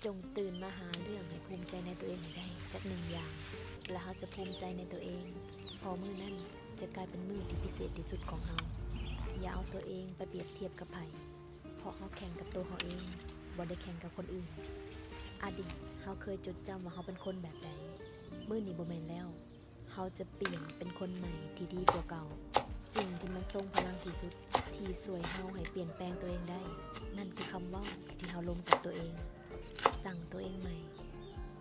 ຈົ່ງຕື່ນມາຫາເລື່ອງໃຫ້ພູມໃຈໃນຕົວເອງໃຫ້ໄດ້ຈັກໜຶ່ງຢ່າງ ແລະ ເຮົາຈະພູມໃຈໃນຕົວເອງ, ເພາະມື້ນັ້ນຈະກາຍເປັນມື້ທີ່ພິເສດທີ່ສຸດຂອງເຮົາ. ຢ່າເອົາຕົວເອງໄປປຽບທຽບກັບໃຜ, ເພາະເຮົາແຂ່ງກັບໂຕເຮົາເອງ, ບໍ່ໄດ້ແຂ່ງກັບຄົນອື່ນ. ອະດີດເຮົາເຄີຍຈົດຈຳວ່າເຮົາເປັນຄົນແບບໃດ, ມື້ນີ້ບໍ່ແມ່ນແລ້ວ. ເຮົາຈະປ່ຽນເປັນຄົນໃໝ່ທີ່ດີກວ່າເກົ່າ. ສິ່ງທີ່ມັນຊົງພະລັງທີ່ສຸດ ທີ່ຊ່ວຍເຮົາໃຫ້ປ່ຽນແປງຕົວເອງໄດ້ ນັ້ນຄືຄຳເວົ້າທີ່ເຮົາລົມກັບຕົວເອງ. ສັ່ງຕົວເອງໃໝ່,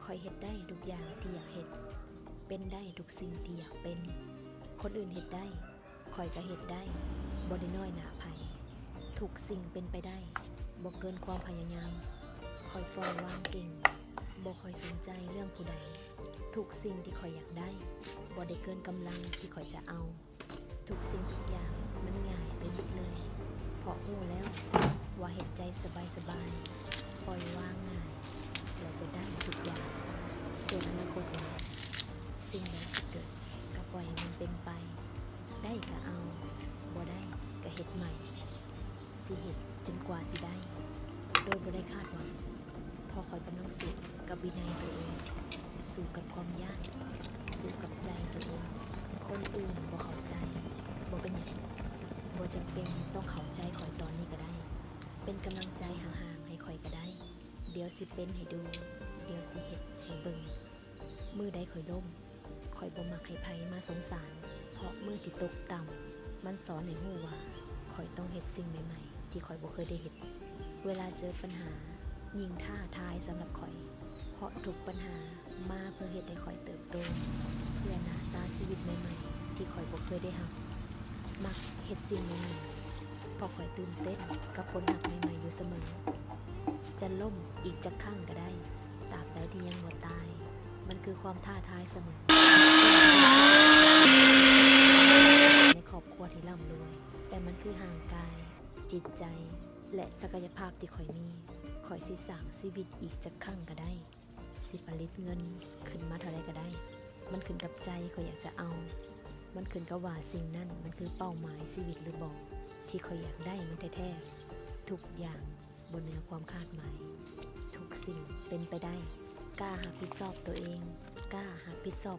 ຂ້ອຍເຮັດໄດ້ທຸກຢ່າງທີ່ຢາກເຮັດ, ເປັນໄດ້ທຸກສິ່ງທີ່ຢາກເປັນ. ຄົນອື່ນເຮັດໄດ້, ຂ້ອຍກໍເຮັດໄດ້, ບໍ່ໄດ້ນ້ອຍໜ້າໃຜ. ທຸກສິ່ງເປັນໄປໄດ້, ບໍ່ເກີນຄວາມພະຍາຍາມ. ຂ້ອຍປ່ອຍວາງເກັ່ງ, ບໍ່ຄ່ອຍສົນໃຈເລື່ອງຜູ້ໃດ. ທຸກສິ່ງທີ່ຂ້ອຍຢາກໄດ້, ບໍ່ໄດ້ເກີນກຳລັງທີ່ຂ້ອຍຈະເອົາ. ທຸກສິ່ງທຸກຢ່າງມັນງ່າຍໄປໝົດເລີຍ, ເພາະຮູ້ແລ້ວວ່າເຮັດໃຈສະບາຍໆ, ປ່ອຍວາງງ່າຍ ແລະ ຈະໄດ້ທຸກຢ່າງ. ສ່ວນອະນາຄົດນັ້ນ, ສິ່ງໃດຊິເກີດ, ກໍປ່ອຍໃຫ້ມັນເປັນໄປ. ໄດ້ກໍເອົາ, ບໍ່ໄດ້ກໍເຮັດໃໝ່. ຊິເຮັດຈົນກວ່າຊິໄດ້ ໂດຍບໍ່ໄດ້ຄາດຫວັງ, ເພາະຂ້ອຍກຳລັງສູ້ກັບວິໄນຕົວເອງ, ສູ້ກັບຄວາມຢ້ານ, ສູ້ກັບໃຈຕົວເອງ. ຄົນອື່ນບໍ່ເຂົ້າໃຈ, ບໍ່ເປັນຫຍັງ, ບໍ່ຈຳເປັນຕ້ອງເຂົ້າໃຈຂ້ອຍຕອນນີ້ກໍໄດ້. ເປັນກຳລັງໃຈຫ່າງໆໃຫ້ຂ້ອຍກໍໄດ້. ດຽວຊິເປັນໃຫ້ດູ, ດຽວຊິເຮັດໃຫ້ເບິ່ງ. ມື້ໃດຂ້ອຍລົ້ມ, ຂ້ອຍບໍ່ມັກໃຫ້ໃຜມາສົງສານ, ເພາະມື້ທີ່ຕົກຕ່ຳ ມັນສອນໃຫ້ຮູ້ວ່າຂ້ອຍຕ້ອງເຮັດສິ່ງໃໝ່ໆທີ່ຂ້ອຍບໍ່ເຄີຍໄດ້ເຮັດ. ເວລາເຈີບັນຫາຍິ່ງທ້າທາຍສຳລັບຂ້ອຍ, ເພາະທຸກບັນຫາມາເພື່ອເຮັດໃຫ້ຂ້ອຍເຕີບໂຕ, ເພື່ອໜ້າຕາຊີວິດໃໝ່ໆທີ່ຂ້ອຍບໍ່ເຄີຍໄດ້ຮັບ. ມັກເຮັດສິ່ງໃໝ່ໆ ເພາະຂ້ອຍຕື່ນເຕັ້ນກັບຜົນຮັບໃໝ່ໆຢູ່ສະເໝີ. ຈະລົ້ມອີກຈັກຄັ້ງກໍໄດ້, ຕາບໃດທີ່ຍັງບໍ່ຕາຍ, ມັນຄືຄວາມທ້າທາຍສະເໝີ. ໃນຄອບຄົວທີ່ລ່ຳລວຍ, ແຕ່ມັນຄືຮ່າງກາຍ, ຈິດໃຈ ແລະ ສັກກະຍະພາບທີ່ຂ້ອຍມີ. ຂ້ອຍຊິສ້າງຊີວິດອີກຈັກຄັ້ງກໍໄດ້, ຊິຜະລິດເງິນຂຶ້ນມາເທົ່າໃດກໍໄດ້, ມັນຂຶ້ນກັບໃຈຂ້ອຍຢາກຈະເອົາ. ມັນຂຶ້ນກັບວ່າສິ່ງນັ້ນມັນຄືເປົ້າໝາຍຊີວິດຫຼືບໍ່, ທີ່ຂ້ອຍຢາກໄດ້ມັນແທ້ໆ. ທຸກຢ່າງ ບໍ່ເໜືອຄວາມຄາດໝາຍ. ທຸກສິ່ງເປັນໄປໄດ້. ກ້າຮັບຜິດຊອບຕົວເອງ. ກ້າຮັບຜິດຊອບ